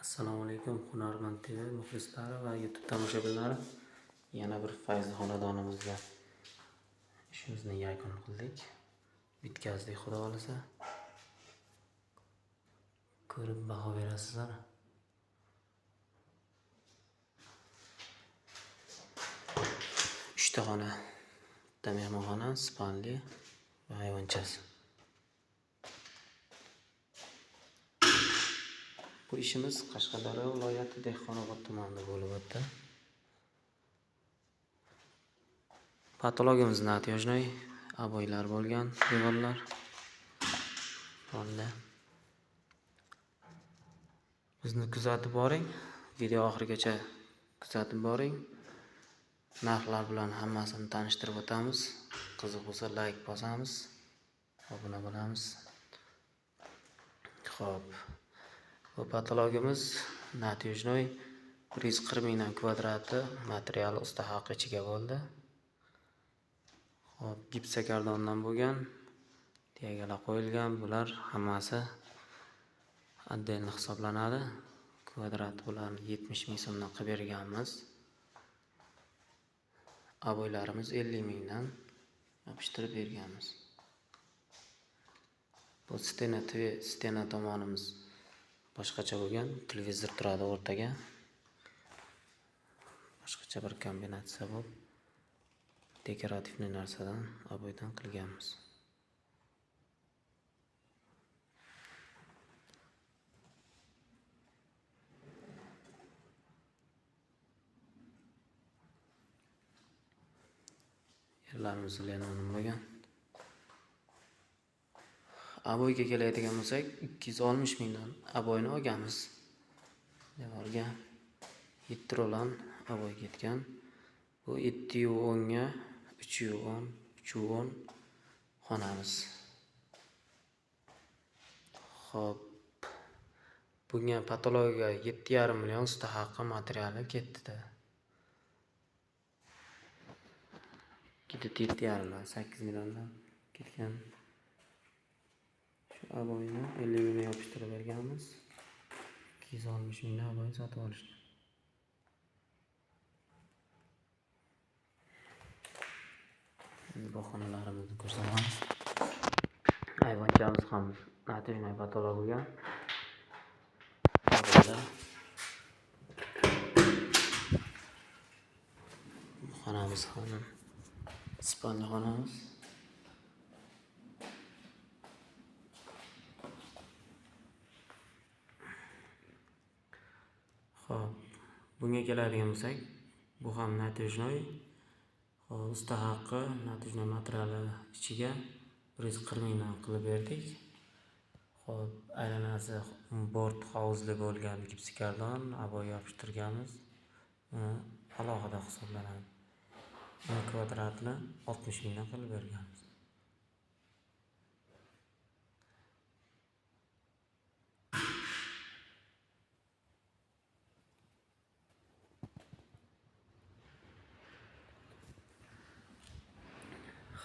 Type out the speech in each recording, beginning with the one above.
Assalomu alaykum Hunarmand TV muxlislari va YouTube tomoshabinlari. Yana bir fayzli xonadonimizda ishimizni yakun qildik. Bitkazdik, Xudo xolasa. Ko'rib baho berasizlar. Uchta xona, bitta mehmonxona, spanli va ayvonchasi. Bu ishimiz Qashqadaryo viloyati Dehqonobod tumanida bo'lib o'tdi. Patologimiz натяжной, oboylar bo'lgan, devorlar. Bo'ldi. Bizni kuzatib boring, video oxirigacha kuzatib boring. Narxlar bilan hammasini tanishtirib o'tamiz. Qiziq bo'lsa like bosamiz, obuna bo'lamiz. Xo'p. Bu patologimiz натяжной 140 mingdan kvadrati, materiali usta haqi ichiga bo'ldi. Xo'p, gipsokardondan bo'lgan, tiyagalar qo'yilgan, bular hammasi отдельно hisoblanadi. Kvadrat bularni 70 ming so'mdan qilib berganmiz. Oboylarimiz 50 mingdan yopishtirib berganmiz. Bu stena stena tomonimiz boshqacha bo'lgan, televizor turadi o'rtaga. Boshqacha bir kombinatsiya bo'lib, dekorativniy narsadan, oboydan qilganmiz. Yerlarimiz linoleum bo'lgan. Oboyga keladigan bo'lsak, 260 mingdan oboyni olganmiz. Devorga 7 rolan oboy ketgan. Bu 710 ga 310, 310 xonamiz. Xo'p. Bunga patologiyaga 7,5 million usta haqi materiali ketdi. Ketdi 7,5 8 milliondan ketgan. Shu oboyni 50 mingga yopishtirib berganmiz. 260 mingdan oboy sotib olishdi. Endi bu xonalarimizni ko'rsatamiz. Ayvonchamiz ham натяжной patolog bo'lgan. Bu xonamiz ham spalni xonamiz. Xo'p, bunga keladigan bo'lsak, bu ham натяжной. Xo'p, usta haqi натяжной materiali ichiga 140 mingdan qilib berdik. Xo'p, aylanasi bort hovuzli bo'lgan gipsokardon oboy yopishtirganmiz. Uni alohida hisoblanadi. Uni kvadratini 60 mingdan qilib berganmiz.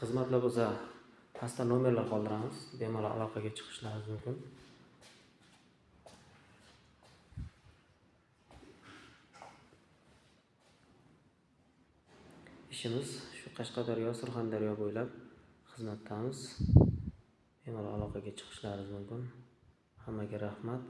Xizmatlar bo'lsa pastda nomerlar qoldiramiz. Bemalol aloqaga chiqishlaringiz mumkin. Ishimiz shu Qashqadaryo, Surxondaryo bo'ylab xizmatdamiz. Bemalol aloqaga chiqishlaringiz mumkin. Hammaga rahmat.